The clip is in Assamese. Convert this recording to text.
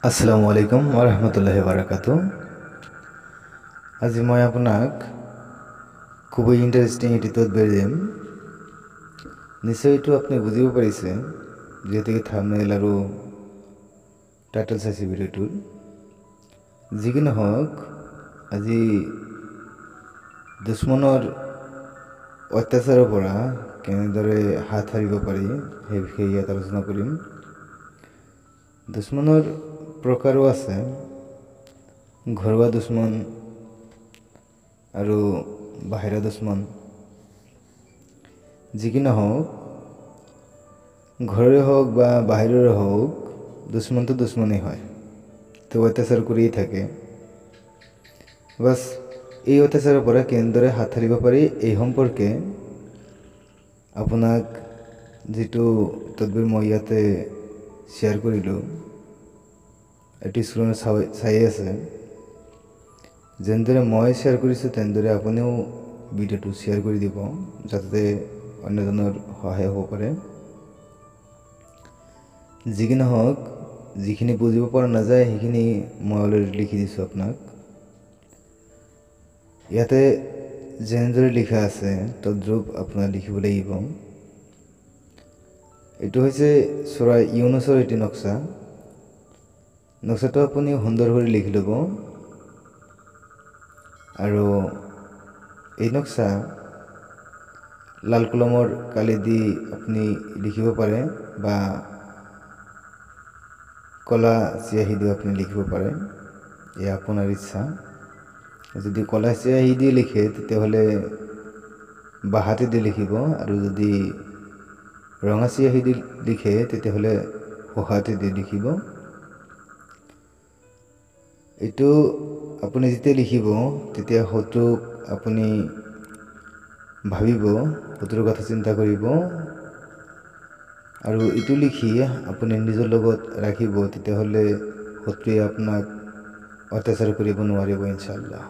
আসসালামু আলাইকুম ওৰহমতুল্লাহি বাৰাকাতু। আজি মই আপোনাক খুবেই ইণ্টাৰেষ্টিং এটি তদবিৰ দিম। নিশ্চয় এইটো আপুনি বুজিব পাৰিছে, যিহেতুকে থাম্বনেইল আৰু টাইটেল চাইছে ভিডিঅ'টোৰ। যি কি নহওক, আজি দুশ্মনৰ অত্যাচাৰৰ পৰা কেনেদৰে হাত সাৰিব পাৰি সেই বিষয়ে ইয়াত আলোচনা কৰিম। দুশ্মনৰ প্ৰকাৰো আছে, ঘৰুৱা দুশ্মন আৰু বাহিৰা দুশ্মন। যি কি নহওক, ঘৰৰে হওক বা বাহিৰৰে হওক, দুশ্মনটো দুশ্মনেই হয়, তো অত্যাচাৰ কৰিয়েই থাকে। বাছ, এই অত্যাচাৰৰ পৰা কেনেদৰে হাত সাৰিব পাৰি এই সম্পৰ্কে আপোনাক যিটো তদবিৰ মই ইয়াতে শ্বেয়াৰ কৰিলোঁ, এইটো স্ক্ৰীণত চাই আছে। যেনেদৰে মই শ্বেয়াৰ কৰিছোঁ তেনেদৰে আপুনিও ভিডিঅ'টো শ্বেয়াৰ কৰি দিব, যাতে অন্যজনৰ সহায় হ'ব পাৰে। যি কি নহওক, যিখিনি বুজিব পৰা নাযায় সেইখিনি মই অলৰেডি লিখি দিছোঁ আপোনাক। ইয়াতে যেনেদৰে লিখা আছে তদ্ৰূপ আপোনাৰ লিখিব লাগিব। এইটো হৈছে চৰাই ইউনুছৰ এটি নক্সা। নক্সাটো আপুনি সুন্দৰ কৰি লিখি ল'ব আৰু এই নক্সা লাল কলমৰ কালি দি আপুনি লিখিব পাৰে বা কলা চিয়াহী দিও আপুনি লিখিব পাৰে, এয়া আপোনাৰ ইচ্ছা। যদি কলা চিয়াহী দি লিখে তেতিয়াহ'লে বাঁহাতে দি লিখিব, আৰু যদি ৰঙা চিয়াহী দি লিখে তেতিয়াহ'লে সোঁহাতে দি লিখিব। এইটো আপুনি যেতিয়া লিখিব তেতিয়া শত্ৰুক আপুনি ভাবিব, শত্ৰুৰ কথা চিন্তা কৰিব, আৰু এইটো লিখি আপুনি নিজৰ লগত ৰাখিব, তেতিয়াহ'লে শত্ৰুৱে আপোনাক অত্যাচাৰ কৰিব নোৱাৰিব ইনশাআল্লাহ।